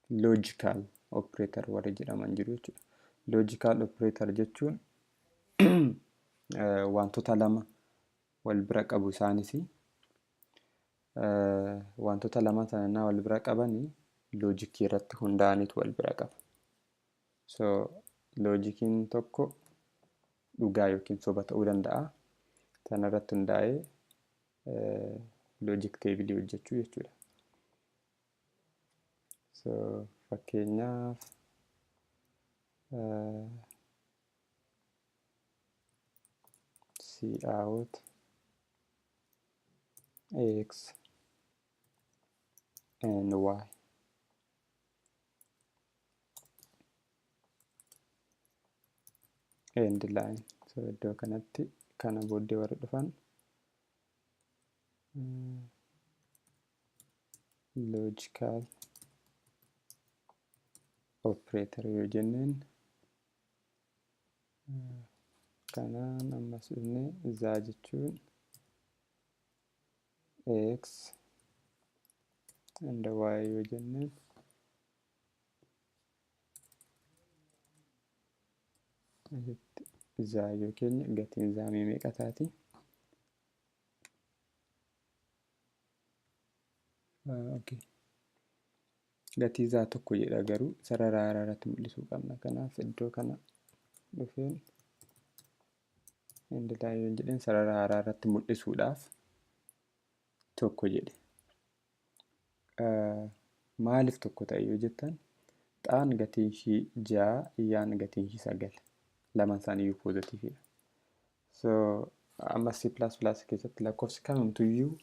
Logical operator warri jedhaman jiru jechuudha. Logical operator jechuun wantoota lama wal bira qabu isaanis wantoota lama sana wal bira qabanii loojikii irratti hundaa'aniitu wal bira qabu. So loojikiin tokko dhugaa yookiin soba ta'uu danda'a. Sana irratti hundaa'ee loojik teebilii hojjechuu jechuudha. So fakkeenyaaf cout x and y. End line. So iddoo kanatti kana booddee warri dhufan logical operator yoo jenneen kanaan ammas dhufne zaa jechuun x and y yoo jenneen asitti zaa yoo keenya gatiin zaa meeqa taati? Okay. Gatii zaa tokko jedha garuu sarara haaraa irratti mul'isuu qabna. Kanaaf iddoo kana dhufeen end line yoo jedheen sarara haaraa irratti mul'isuudhaaf tokko jedhe. Maaliif tokko ta'e yoo jettan xaan gatiin ishii 6, yaan gatiin ishii 9. Lamaan isaaniiyyuu poozitiiviidha. So amma C++ keessatti lakkoofsi kamumtuyyuu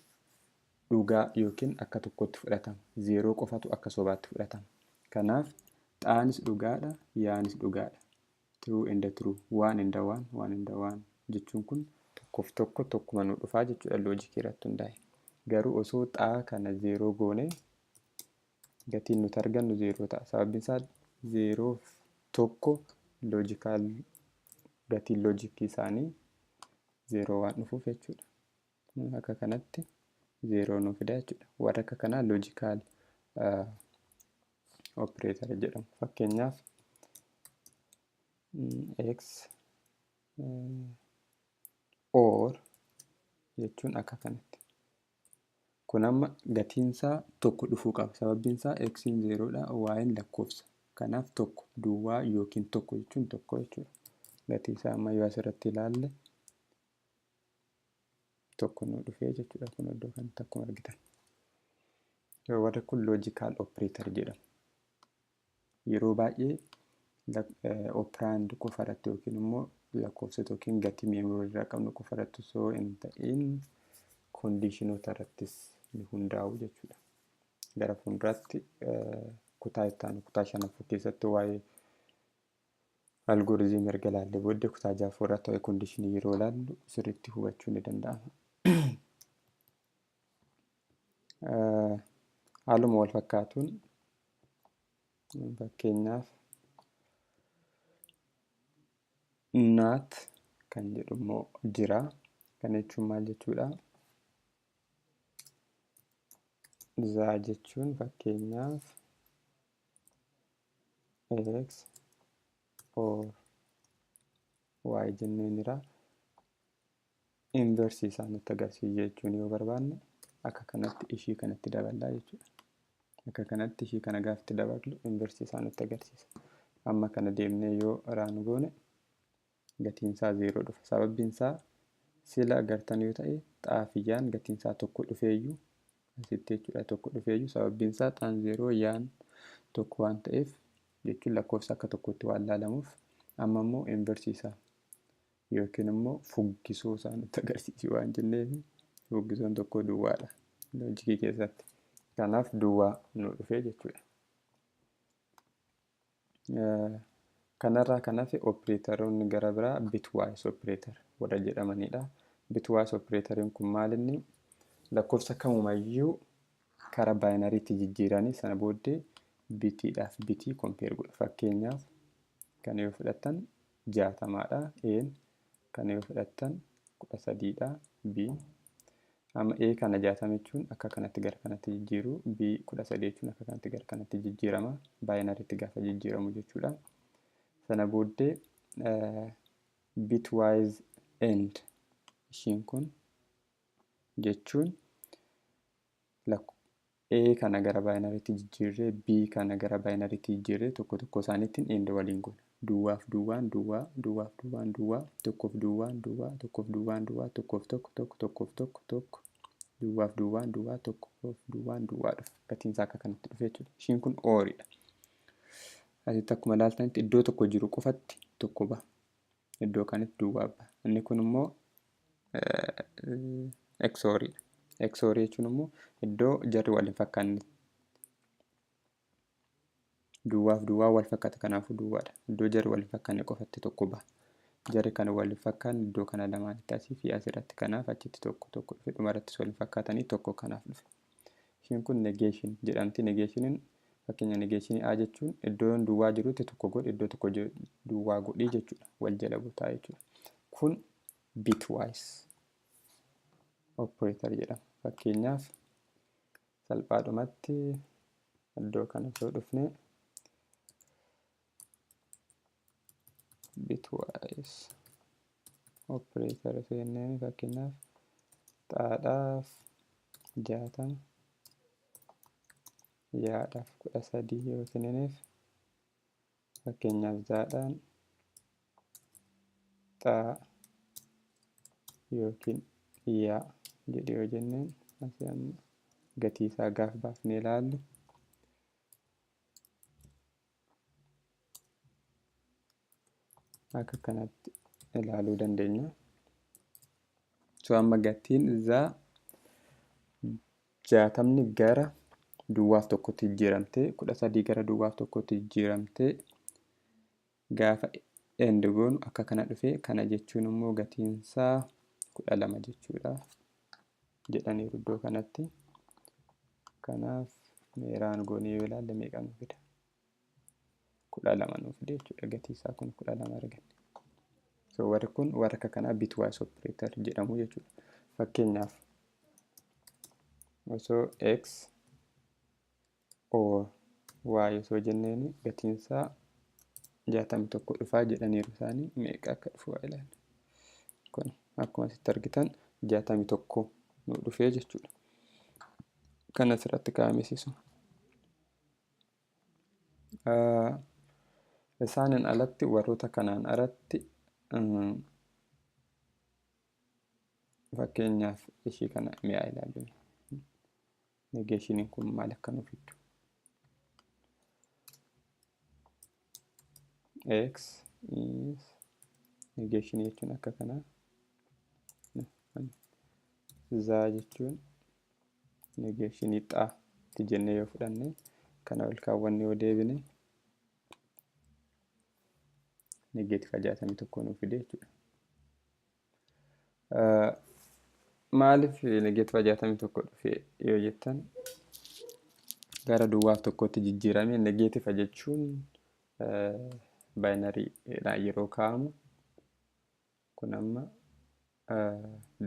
dhugaa yookiin akka tokkotti fudhatama. 0 qofatu akka sobaatti fudhatama. Kanaaf xaanis dhugaadha, yaanis dhugaadha. True and true, one and one, one and one jechuun kun tokkoof tokko tokkuma nu dhufaa jechuudha loojikii irratti hundaa'e. Garuu osoo xaa kana 0 goone gatiin nuti argannu 0 ta'a. Sababni isaa 0 fi 1 gatiin loojikii isaanii 0 waan dhufuuf jechuudha. Akka kanatti 0 nu fida jechuudha. Warra akka kanaa loojikaal operator jedhamu. Fakkeenyaaf x or jechuun akka kanatti. Kun amma gatiin isaa tokko dhufuu qaba. Sababbiin isaa x'n 0dha, y'n lakkoofsa. Kanaaf tokko duwwaa yookiin tokko jechuun tokko jechuudha. Gatii isaa amma yoo asirratti ilaalle tokko nu dhufee jechuudha. Kun iddoo kanatti akkuma argitan. Warri kun logical operator jedhamu. Yeroo baay'ee operand qofa irratti yookiin immoo lakkoofsota yookiin gatii meemoorii irraa qabnu qofa irratti osoo hin ta'in kondiishinoota irrattis ni hundaa'u jechuudha. Gara fuulduraatti kutaa itti aanu kutaa 5ffaa keessatti waa'ee algooriizimii erga ilaallee booddee kutaa 6ffaa irratti waa'ee kondiishinii yeroo ilaallu sirriitti hubachuu ni danda'ama. Haaluma wal fakkaatuun fakkeenyaaf not kan jedhu immoo jira. Kana jechuun maal jechuudha? Zaa jechuun fakkeenyaaf x or y jenneenira. Inversii isaa nutti agarsiisa jechuun yoo barbaanne akka kanatti ishii kanatti daballaa jechuudha. Akka kanatti ishii kana gaafatti daballu inversii isaa nutti agarsiisa. Amma kana deemnee yoo raan goone gatiin isaa 0 dhufa. Sababbiin isaa sila agartan yoo ta'e xaafiyyaan gatiin isaa tokko dhufeeyyuu asitti jechuudha tokko dhufeeyyuu sababbiin isaa xaan 0 yaan tokko waan ta'eef jechuun lakkoofsa akka tokkotti waan laalamuuf amma immoo inversii isaa yookiin immoo fuggisoo isaa nutti agarsiisu waan jenneef fuggisoon tokko duwwaadha loojikii keessatti. Kanaaf duwwaa nu dhufee jechuudha. Kanarraa kan hafe opereetaroonni gara biraa bitwise operator warra jedhamanidha. Bitwise operatoriin kun maal inni lakkoofsa kamumayyuu karaa baayinariitti jijjiiranii sana booddee bitiidhaaf bitii kompeer godhu. Fakkeenyaaf kan yoo fudhattan 60dha A'n, kan yoo fudhattan 13dha B. Amma A kana 60 jechuun akka kanatti gara kanatti jijjiiru, B 13 jechuun akka kanatti gara kanatti jijjiirama. Baayinariitti gaafa jijjiiramu jechuudha. Sana booddee bitwise end ishiin kun jechuun A kana gara baayinariitti jijjiirree B kana gara baayinariitti jijjiirree tokko tokko isaaniitiin end waliin goona. Duwwaaf duwwaan duwwaa, duwwaaf duwwaan duwwaa, tokkoof duwwaan duwwaa, tokkoof duwwaan duwwaa, tokkoof tokko tokko, tokkoof tokko tokko, duwwaaf duwwaan duwwaa, tokkoof duwwaan duwwaa dhufa. Gatiin isaa akka kanatti dhufe jechuudha. Ishiin kun ooriidha. Asitti akkuma ilaaltanitti iddoo tokko jiru qofatti tokko baha. Iddoo kanatti duwwaa baha. Inni kun immoo XORiidha. XOR jechuun immoo iddoo jarri wal hin fakkaanne duwwaaf duwwaa wal fakkaata, kanaafuu duwwaadha. Iddoo jarri wal hin fakkaanne qofatti tokko baha. Jarri kana wal hin fakkaanne iddoo kana lamaanitti asii fi asirratti, kanaaf achitti tokko tokko dhufe, dhumarrattis wal hin fakkaatanii tokko kanaaf dhufe. Ishiin kun negation jedhamti. Negationiin fakkeenya negationii A jechuun iddoo duwwaa jirutti tokko godhi, iddoo tokko duwwaa godhi jechuudha. Wal jala butaa jechuudha. Kun bitwise operator jedhama. Fakkeenyaaf salphaadhumatti iddoo kana osoo dhufne bitwise operator osoo jenneen, fakkeenyaaf xaadhaaf 60, yaadhaaf 13 yoo kennineef, fakkeenyaaf zaadhaan xaa yookiin yaa jedhe yoo jenneen, asii amma gatii isaa gaaf baafnee ilaallu akka kanatti ilaaluu dandeenya. So amma gatiin zaa 60 gara duwwaaf tokkotti jijjiiramtee, 13 gara duwwaaf tokkotti jijjiiramtee gaafa end goonu akka kana dhufe. Kana jechuun immoo gatiinsaa 12 jechuudha jedhaniiru iddoo kanatti. Kanaaf meeraan goonee yoo ilaalle meeqa nu fida? 12 nu fide jechuudha. Gatii isaa kun 12 arganne. So warri kun warra akka kanaa bitwise operator jedhamu jechuudha. Fakkeenyaaf osoo x or y osoo jenneeni gatiinsaa 61 dhufaa jedhaniiru isaanii, meeqa akka dhufu haa ilaallu. Kun akkuma asitti argitan 61 nu dhufee jechuudha. Kan asirratti kaa'amesiisu. Isaaniin alatti, warroota kanaan alatti, fakkeenyaaf ishii kana mi'a ilaallu. Negationiin kun maal akka nu fiddu. X is negation jechuun akka kanaa. Zaa jechuun negationii xaa itti jennee yoo fudhanne, kana ol kaawwanne yoo deebine negative 61 nuu fide jechuudha. Maaliif negative 61 dhufe yoo jettan, gara duwwaaf tokkotti jijjiirame. Negative jechuun baayinariidhaan yeroo kaa'amu kun amma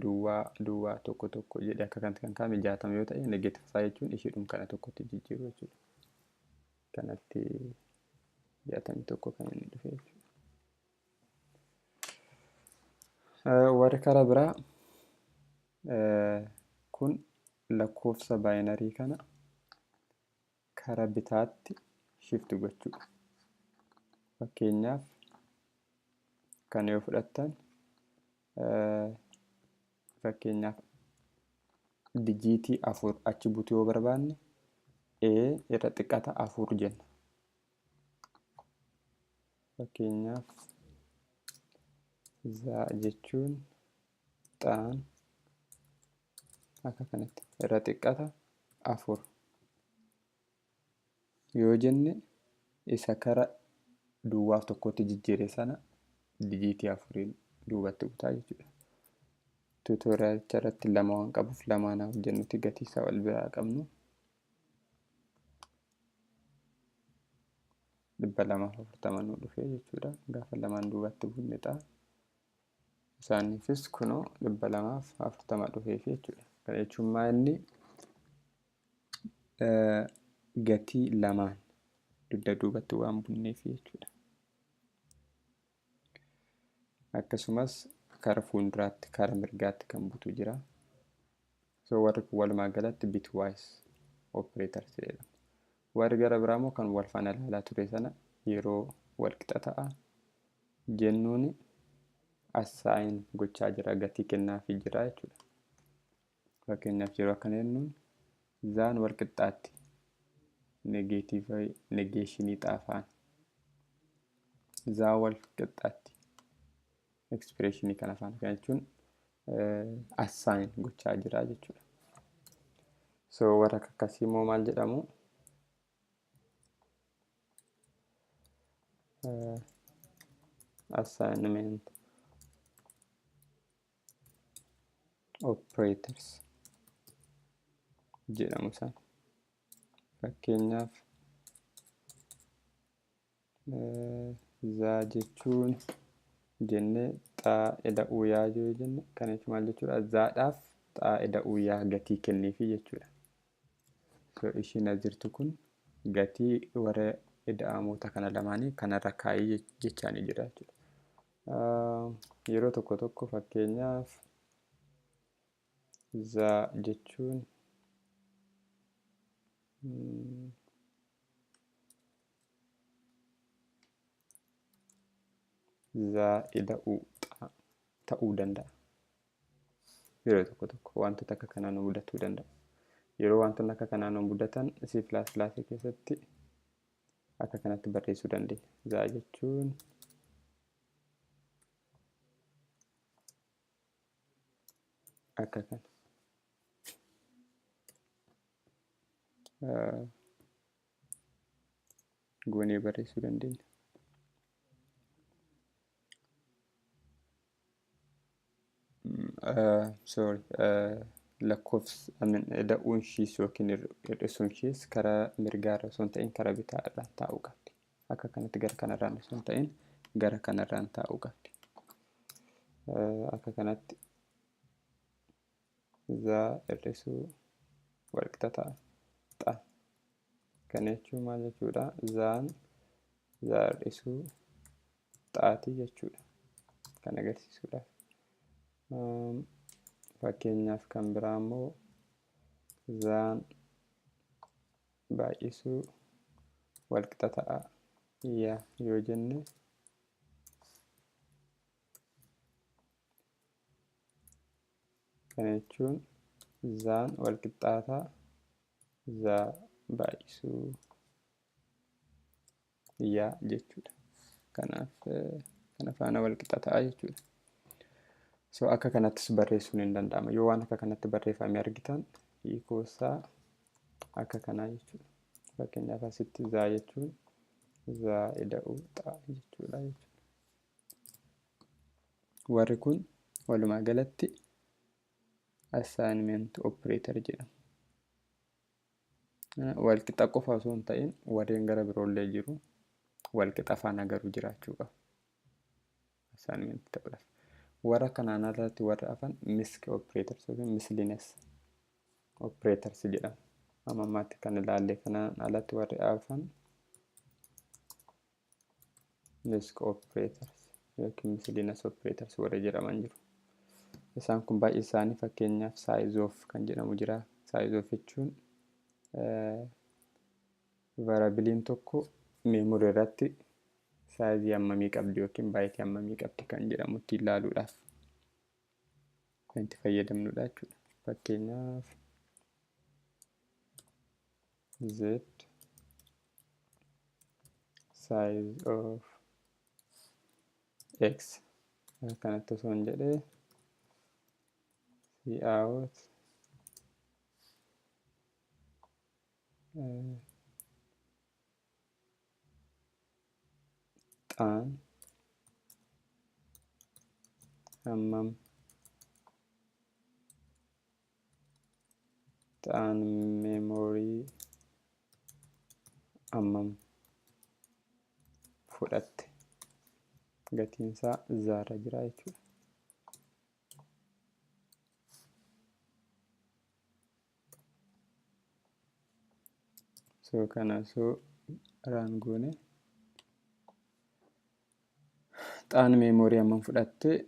duwwaa duwwaa tokko tokko jedhee akka kanatti kan kaa'ame 60 yoo ta'e, negative isaa jechuun isheedhum kana tokkotti jijjiiru jechuudha. Kanatti 61 kan inni dhufe jechuudha. Warri karaa biraa kun lakkoofsa baayinarii kana kara bitaatti shift gochuu. Fakkeenyaaf kana yoo fudhattan, fakkeenyaaf dijiitii 4 achi butuu yoo barbaanne, A irra xiqqata 4 jenna. Fakkeenyaaf zaa jechuun xaan akka kanatti irra xiqqata 4 yoo jenne, isa kara duwwaaf tokkotti jijjiire sana dijiitii 4n duubatti butaa jechuudha. Tuutooriyaalicha irratti lama waan qabuuf lamaan haa hojjennuti, gatii isaa wal biraa qabnu. 240 nu dhufee jechuudha. Gaafa lamaan duubatti bunne ta'a. Isaaniifis kunoo 240 dhufeefi jechuudha. Kana jechuun maal inni gatii lamaan dugda duubatti waan bunneef jechuudha. Akkasumas kara fuulduraatti kara mirgaatti kan butu jira. So warri kun walumaa galatti bitwise operators jedhamu. Warri gara biraa immoo kan wal faana ilaalaa ture sana yeroo wal qixa ta'a jennuun assign gochaa jira, gatii kennaafii jira jechuudha. Fakkeenyaaf yeroo akkana jennuun zaan wal qixxaatti negeeshinii xaafaan zaa wal qixxaatti expressionii kana faana kana jechuun assign gochaa jira jechuudha. So warra akkasii immoo maal jedhamu? Assignment operators jedhamu isaan. Fakkeenyaaf zaa jechuun jennee xaa eda'uu yaa yoo jenne kana jechuun maal jechuudha? Zaadhaaf xaa eda'uu yaa gatii kenniifi jechuudha. So ishiin as jirtu kun gatii warra eda'amoota kana lamaanii kanarra kaayii jechaanii jira jechuudha. Yeroo tokko tokko fakkeenyaaf zaa jechuun zaa eda'uu ta'uu danda'a. Yeroo tokko tokko wantoota akka kanaa nu mudatuu danda'a. Yeroo wantoonni akka kanaa nu mudatan C++ keessatti akka kanatti barreessuu dandeenya. Zaa jechuun akka kana. Goonee barreessuu dandeenya. Sorry, lakkoofsa eda'uun ishiis yookiin hir'isuun ishiis karaa mirgaarra osoo hin ta'in karaa bitaarraan taa'uu qabdi. Akka kanatti gara kanarraan osoo hin ta'in gara kanarraan taa'uu qabdi. Akka kanatti zaa hir'isuu walqixa ta'a. Xa. Kana jechuun maal jechuudha? Zaan zaa hir'isuu xaatii jechuudha. Kan agarsiisuudhaaf. Fakkeenyaaf kan biraa immoo zaan baay'isuu walqixa ta'a yaa yoo jenne kana jechuun zaan walqixxaataa zaa baay'isuu yaa jechuudha. Kanaaf kana faana walqixa ta'a jechuudha. So akka kanattis barreessuun hin danda'ama. Yoo waan akka kanatti barreeffame argitan hiikoosaa akka kanaa jechuudha. Fakkeenyaaf asitti zaa jechuun zaa eda'uu xaa jechuudha jechuudha. Warri kun walumaa galatti assignment operator jedhamu. Walqixa qofa osoo hin ta'in warreen gara biroollee jiru walqixa faana garuu jiraachuu qabu. Assignment ta'uudhaaf. Warra kanaan alatti warra hafan misc operators yookiin miscellaneous operators jedhamu. Amma ammaatti kan ilaalle kanaan alatti warri hafan misc operators yookiin miscellaneous operators warra jedhaman jiru. Isaan kun baay'ee isaanii fakkeenyaaf size of kan jedhamu jira. Size of jechuun variabiliin tokko memory irratti saayizii hammamii qabdi yookiin baayitii hammamii qabdi kan jedhamu itti ilaaluudhaaf kan itti fayyadamnudha jechuudha. Fakkeenyaaf z size of x kanatti osoo hin jedhee cout xaan hammam xaan memorii hammam fudhatte gatiin isaa zaarra jira jechuudha. So kana so run goone, xaan memory hammam fudhatte?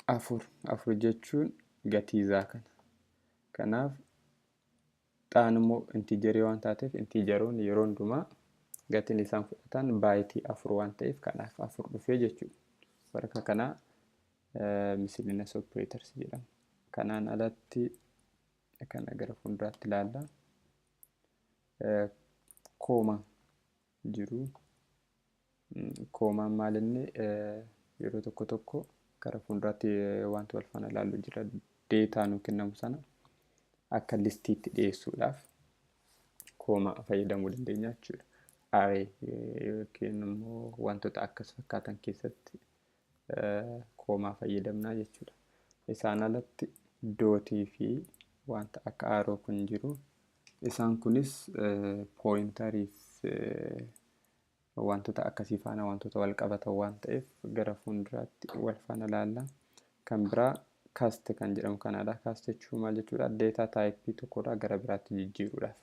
Afur. Afur jechuun gatii zaa kana. Kanaaf xaan immoo integerii waan taateef, integeroonni yeroo hundumaa gatiin isaan fudhatan byteii 4 waan ta'eef, kanaaf 4 dhufee jechuudha. Warra kanaa miscellaneous operators jedhama. Kanaan alatti kana gara fuulduraatti ilaalla. Comma jiru. Commaan maal inni? Yeroo tokko tokko gara fuulduraatti wanti wal faana ilaallu jira. Data nuu kennamu sana akka listiitti dhiyeessuudhaaf comma fayyadamuu dandeenya jechuudha. Array yookiin immoo wantoota akkas fakkaatan keessatti comma fayyadamnaa jechuudha. Isaan alatti dotii fi wanta akka arrow kun jiru. Isaan kunis pointeriif wantoota akkasii faana wantoota wal qabatan waan ta'eef, gara fuulduraatti wal faana ilaalla. Kan biraa cast kan jedhamu kanadha. Cast jechuun maal jechuudha? Data typeii tokkorraa gara biraatti jijjiiruudhaaf.